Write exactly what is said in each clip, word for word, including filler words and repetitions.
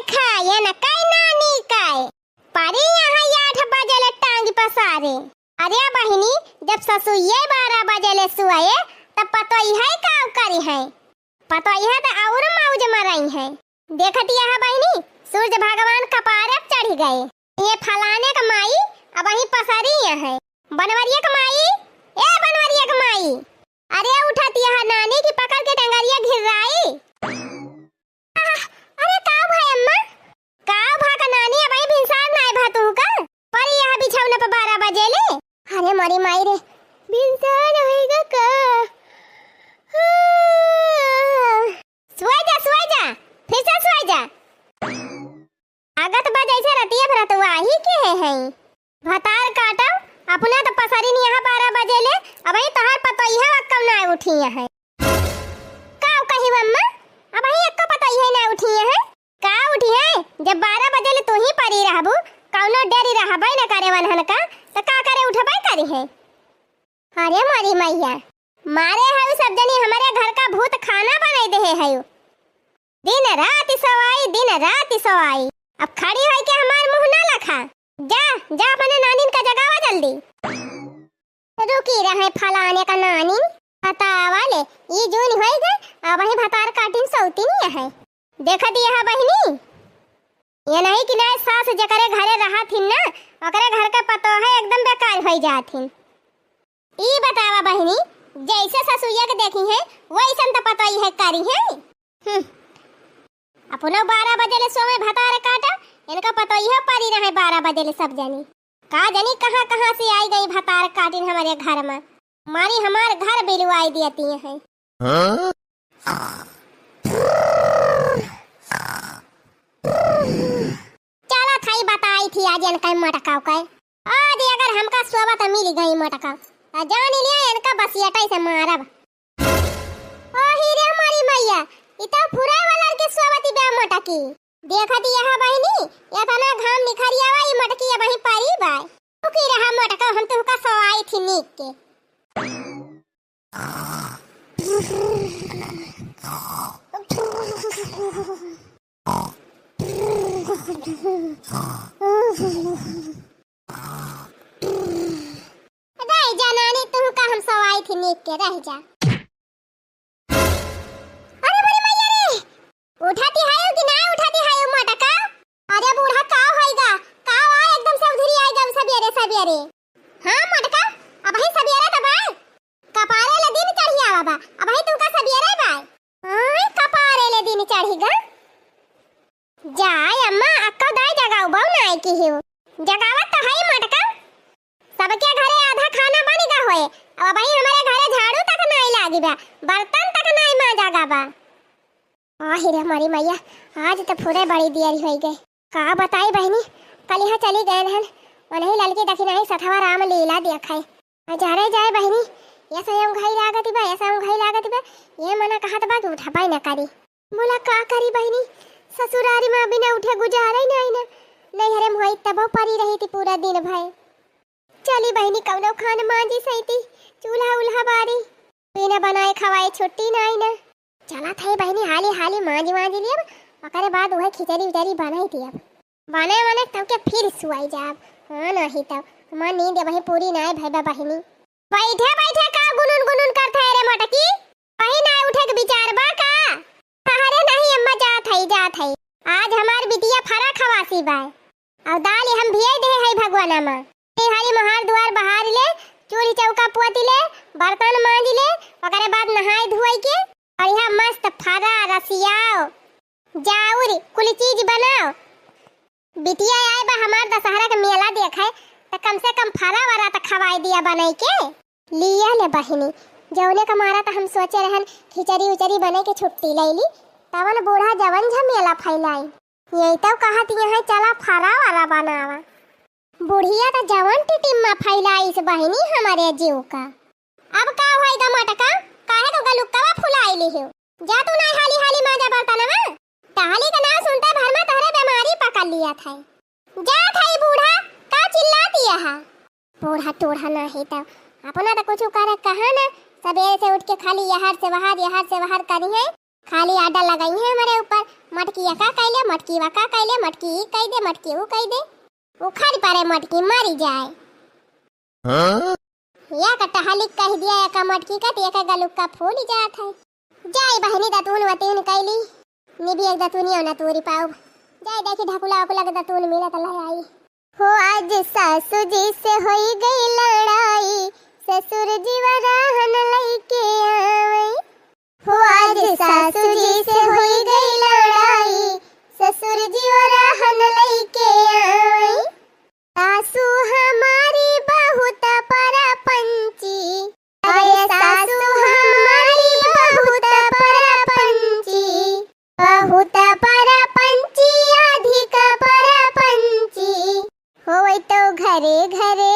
खाए न कई नानी कई। परी यहाँ आठ बजे ले टांगी पसारे। अरे बहिनी, जब ससुइये बारह बजे ले सुआए, तब पतोइहै काव करिहैं? पतोइहै त और मौज मरइहैं। देखत यह बहिनी, सूरज भगवान कपारे चढ़ि गए। ये फलाने क माई अबहीं पसरी हैं। बनवरिया क माई, ए बनवरिया क माई, अरे उठत यह नानी की पकड़ के डंगरिया घिर्राई। आह, अरे का भा अम्मा? का भा का नानी, अबहीं भिनसार नाय भा तुहका? परी यह बिछौना पे बारह बजे ले। अरे मोरी माई रे, भिनसार होइगा का? हाँ। सोय जा, सोय जा, फिर से सोय जा। लागत बा जैसे रतिया भर रतुआही के है, है। भतार काटो, अपना त पसरिन यहाँ बारह बजे ले, अबहीं तोहार पतोइहै अक्कौ नाय उठी हैं। का कही अम्मा, अबहीं अक्कौ पतोइहै नाय उठी हैं? का उठी हैं? जब बारह बजे ले तू ही परी रहबू, कौनो डेरी रहबे न करे वनहन का, त का करे उठबे करी हैं? अरे मोरी मैया, मारे हऊ सब जनी हमरे घर का भूत खाना बनाई देहे हऊ। दिन रात सोवाई, दिन रात सोवाई। अब खड़ी होई के हमार मुँह ना लखा। जा, जा अपने नानिन का जगावा जल्दी। रुकी रहे फलाने का नानिन। बतावा ले, ई जून होई गए, अबहीं भतार काटिन सौतिन है। देखत यह बहिनी, ये नहीं कि नाय सास जेकरे घरे रहत हिन ना, ओकरे घर के पतोह एकदम बेकार होई जात हिन। ई बतावा बहिनी, जैसे ससुइया के देखी हैं, वैसन त पतोइहै करी हैं। हम्म। अपनो बारह बजे ले सोवे भतार काटा, इनका पतोइहै परी रहे बारह बजे ले सब जनी। का जनी कहाँ कहाँ से आई गई भतार काटिन हमरे घर मा। मारी हमार घर बिलवाई दियती हैं। हाँ? चला थाई बताई थी आज इनका मटकाव का। आज अगर हमका सोबत मिल गई मटकाव, त जान लिया इनका बसियटाई से मारब। ओ हीरे हमारी मैया, इ तो फुराए वाला के सोबत बा मटकी। देखत यह बहिनी, एतना घाम निखरियावा ई मटकी अबहीं परी बाय। रुकी रहा मटका, हम तुहका सवाई थी नीक के। रह जा नानी, तुहका हम सवाई थी नीक के, रह जा। अरे मोरी मैया रे, उठाती है कि ना उठाती है मोटका? अरे बूढ़ा का होइगा, का वा एकदम से उधरी आइगा सबेरे सबेरे। हाँ मोटका, अबहीं सबेरे त बाय, कपारे ले दिन चढ़ी आवा बा, अबहीं तुहका सबेरे बाय। हाँ कपारे ले दिन चढ़ी गा। जाय अम्मा, अक्का दाई जगाऊ बाऊ नाय की हियो। जगावत त हई मोटका। सबके घरे आधा खाना बनि गा होए, अब अबहीं हमरे घरे झाड़ू तक नाई लागि बा, बर्तन तक नाई माजा गा बा। आहि रे हमारी मैया, आज त फुरे बड़ी देरी होई गए। का बताई बहिनी, कलिहा चली गए हन, उन्हीं ललकी दखिनाही सथवा राम लीला देखाई। अजरे जाए बहिनी, ये सयम घाई लागत बा, ये सयम घाई लागत बा, ये मना कहत बा कि उठबई न करी। बोला का करी बहिनी, ससुरारी मा बिना उठे गुजारा ही नाई ना। नैहरे मा होई तबो परी रही थी पूरा दिन भर। चली बहिनी कौनो खान मांजी सैती, चूल्हा उल्हा बारी। बिना बनाए खवाए छुट्टी नाई ना। चला थाई बहिनी हाली हाली मांजी वांजी लियब, ओकरे बाद उहे खिचड़ी उचड़ी बनाई दियब। बने बने तब के फिर सुआई जाब। हाँ, नाही तब हमार नींद अबहीं पूरी नाय भई बा बहिनी। बैठे बैठे का गुनुन गुनुन करत है रे मोटकी? वही नाय उठे के विचार बा का? अरे नहीं अम्मा, जात हई, जात हई। आज हमार बिटिया फरा खवासी बाय। और दाल हम भियाई दे हई भगवाना मा। ते हाली मोहार दुआर बहार ले, चूल्ही चौका पोती ले, बर्तन मांज ले, ओकरे बाद नहाई धुआई के और यहाँ मस्त फरा, रसियाओ, जाउर, कुल चीज बनाओ। बिटिया आए बा हमार दशहरा के मेला देखे, त कम से कम फरा वरा त खवाई दिया बनाई के। लिया ले बहिनी, जौने का मारा त हम सोचे रहन खिचड़ी उचड़ी बने के छुट्टी ले ली, तवन बूढ़ा जवन झमेला फैलाई। यही तो कहत यहाँ चला फरा वरा बनावा। बुढ़िया त जवन टिटिम्मा फैलाइस बहिनी हमरे जीव का। अब का होई गा मोटका, काहे को गलुक्कवा फुलाई लिहियो? जा तू नाई हाली हाली मांजा बर्तनवा। टहली का नाम सुनते भर मा तोहरे बीमारी पकड़ लिया था। जा थाई बूढ़ा, का चिल्लाती है? बूढ़ा टूढ़ा नाही तब, अपना त कुछ करे कहा ना, सबेरे से उठ के खाली यहर से वहर, यहर से वहर करी है। खाली आडा लगाई है हमरे ऊपर, मटकिया का कैले, मट कि वा का कइले मटकी, ई कइ दे मटकी, ऊ कइ दे। उखड़ परे मटकी, मरी जाए। हाँ? या का टहलिक कहि दिया, या का मटकी का, त या का गलुक्का फूल जात है। जाई बहिनी दतून वतून कइली, निभी एक दतूनिया न तूरी पाउब। जाई देखी ढकुला उकुला के दतून मिलत लै आई। हो आज सासू जी से होई गई लड़ाई, ससुर जी वा रहन लइके आवई। हो आज सासू जी से होई गई लड़ाई, ससुर जी वा रहन लइके आवई। सासू हमारी बहुत परपंची, अरे सासू हमारी बहुत परपंची, बहुत परपंची, अधिक परपंची। होई तो घरे घरे,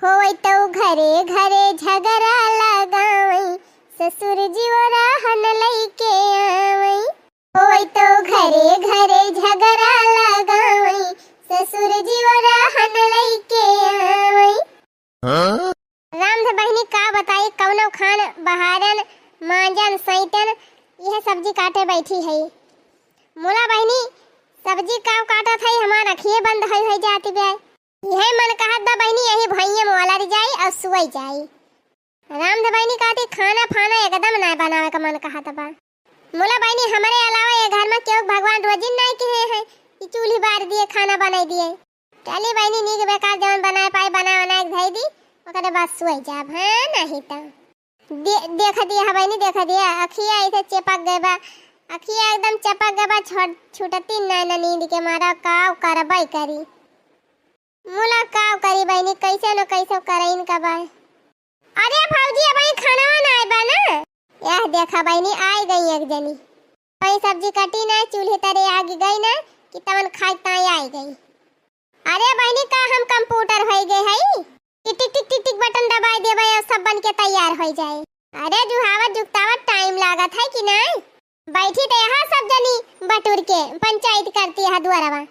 होई तो घरे घरे झगड़ा लगावई, ससुर जी वा रहन लइके आवई। होई तो घरे घरे झगड़ा लगावई, ससुर जी वा रहन लइके आवई। हाँ? रामधे बहिनी का बताई, कउनो खान बहारन, मांजन, सैतन, इहे सब्जी काटे बैठी है। मुला बहिनी, सब्जी का काटत है, हमार अखिए बंद है, है जाती बे। इहे मन कहत बा बहिनी, यही भुइये में वाला रह जाई और सुई जाई। रामधे बहिनी कहती, खाना फाना एकदम ना बनावे का मन कहत बा। मुला बहिनी, हमरे अलावा ये घर में केहू भगवान रोजिन नाय किहे हैं कि चूल्ही बार दिए, खाना बनाई दिए। चली बहिनी, नीक बेकार जवन बनाए पाई, बना बनाए के धई दी, ओकरे बाद सोई जाब। हाँ, नहीं तो दे-, देख दिया है बहिनी, देख दिया, अखिया ऐसे चपक गए बा, अखिया एकदम चपक गए बा, छोड़, छूटती ना, ना नींद के मारा, का करबई करी। मुला का करी बहिनी, कैसे न कैसे करइन का बा। अरे भौजी, अबहीं खानवा ना आए बा ना? यह देखा बहिनी, आई गई एक जनी। अबहीं सब्जी कटी ना, चूल्हे तरे आगि गई ना, कि तवन खाए ताई आई गई। अरे बहिनी, का हम कंप्यूटर होई गए हई कि टिक टिक टिक टिक बटन दबाई देबे और सब बन के तैयार होई जाए? अरे जुहावत जुगतावत टाइम लागत है कि नाई? बैठी तो यहाँ सब जनी बटुर के पंचायत करती है दुआरवा।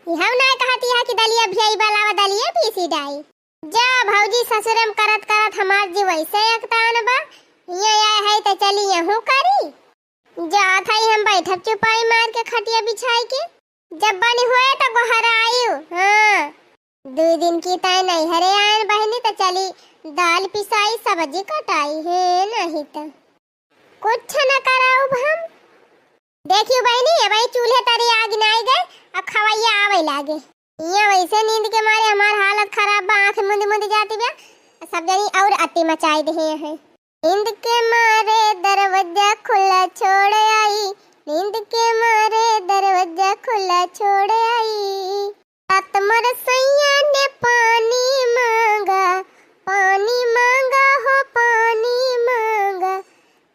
हम ना कहती है कि दलिया भियाई बा, लावा दलिया पीसी डाई। जा भौजी, ससुरे में करत करत हमार जीव वैसे अकतान बा। हियाँ आए है तो चली यहूँ करी। जात है हम बैठब चुपाई मार के खटिया बिछाई के। जब बनी हुए तो गोहरायु। हाँ, दुई दिन की ताई नैहरे आयन बहिनी तो चली दाल पिसाई सब्जी कटाई है, नहीं तो कुछ न कराउब हम। देखियो बहिनी, अबहीं चूल्हे तरे आगि नाई गए, अब खवैया आवे लागे। इहाँ वैसे नींद के मारे हमार हालत खराब बा, आँख मुंद मुंद जाती बा, सब जनी और अति मचाई देहे हैं। नींद के मारे दरवाजा खुला छोड़ आई, नींद के मारे दरवाजा खुला छोड़ आई। रात मर सैया ने पानी मांगा, पानी मांगा हो पानी मांगा,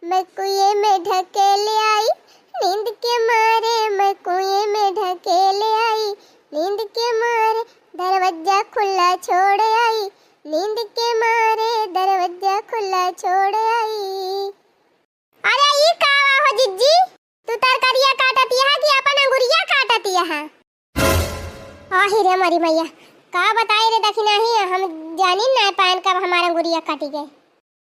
मैं कुएं में ढकेल आई, नींद के मारे मैं कुएं में ढकेल आई, नींद के मारे दरवाजा खुला छोड़ आई, नींद के मारे दरवाजा खुला छोड़ आई। अरे ई का हुआ हो जिज्जी, तू तरकरिया काटत यहा कि अपन अंगुरिया काटत यहा? आही रे मरी मैया, का बताई रे दखिनाही, हम जानी ना पाएन कब हमार अंगुरिया कटी गए।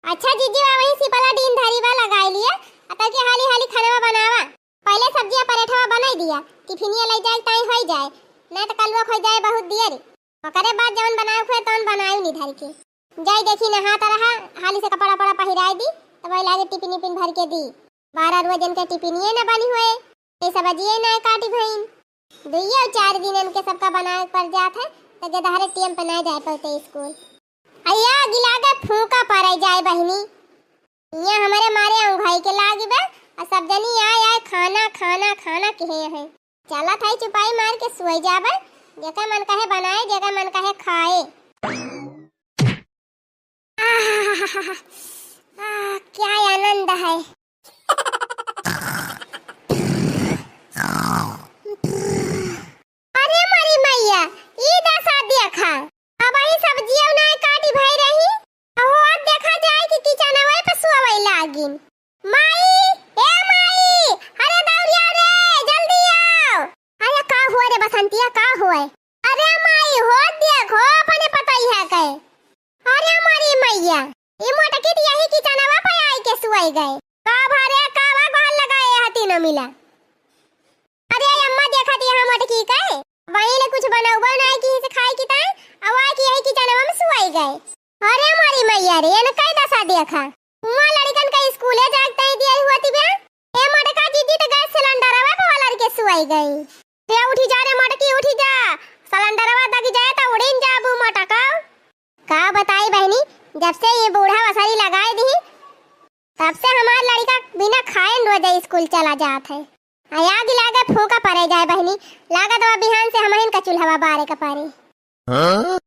अच्छा जिज्जी, वही सिपला डीन धरी बा लगाई लिए, अतः के हाली हाली खानवा बनावा। पहले सब्जिया परेठवा बनाई दिया, टिफिनिया ले जाए ताई होई जाए, ना तो कलुआ खोई जाए बहुत दियर। ओकरे बाद जवन बनाए हुए तवन बनाए नी धर के। जाई देखी नहात रहा, हाली से कपड़ा पड़ा पहिराए दी, तब वही लागे टिफिन इफिन भर के दी। बारह रोजन के टिफिनिए न बनी हुए, ये सब्जिए ना काटी भइन। दुइये चार दिन इनके सबका बनाए पर जात है, तो गदहरे टेम पे ना जाए पड़ते स्कूल। अया गिला के फूका पड़े जाए बहिनी। इहाँ हमरे मारे औंघाई के लागी बा, आ सब जनी आए आए खाना, खाना, खाना किहे हैं। चलत है चुपाई मार के सोई जाबे, जेकर मन कहे बनाए, जेकर मन कहे खाए। आह, आह, क्या आनंद है। अरे मरी मैया, ई दशा देखा। अबही सब्जिया नाय काटी भई रही, अहो अब देखा जाए कि किचनवे पे सोवै लागिन। माई, ए माई, अरे दौड़ी आओ रे, जल्दी आओ। अरे का हुआ रे बसंतिया, का हुआ? अरे माई, हो देखो, अपने पतोहिया के। अरे मरी मैया, ई मोटकी त यही किचनवा पे आई के सोई गए। का भा रे, का भा गोहर लगाए है तीनों मिला? अरे पहिले कुछ बनउबो नाहीं किहिस खाए की ताई, अउ आए कि यही किचनवा में सुआई गए। अरे मोरी मइया रे, एन कई दसा देखा। हुआँ लड़िकन का स्कूले जाए ताई दिया हुआ तिबे। ए मोटका, जीजी त गैस सिलेंडरवा पे वाला के सुआई गई। रे उठी जा रे मोटकी, उठी जा। सिलेंडरवा दग जाए त उड़ीन जाबू मोटका। का बताई बहिनी, जब से ये बूढ़ा वसारी लगाए दी, तब से हमार लड़िका बिना खाए न रोज स्कूल चला जात है। आ आग लागे फूंका परे जाए बहिनी, लागत बा बिहान से हमहिन का चूल्हवा बारे का परी। हाँ?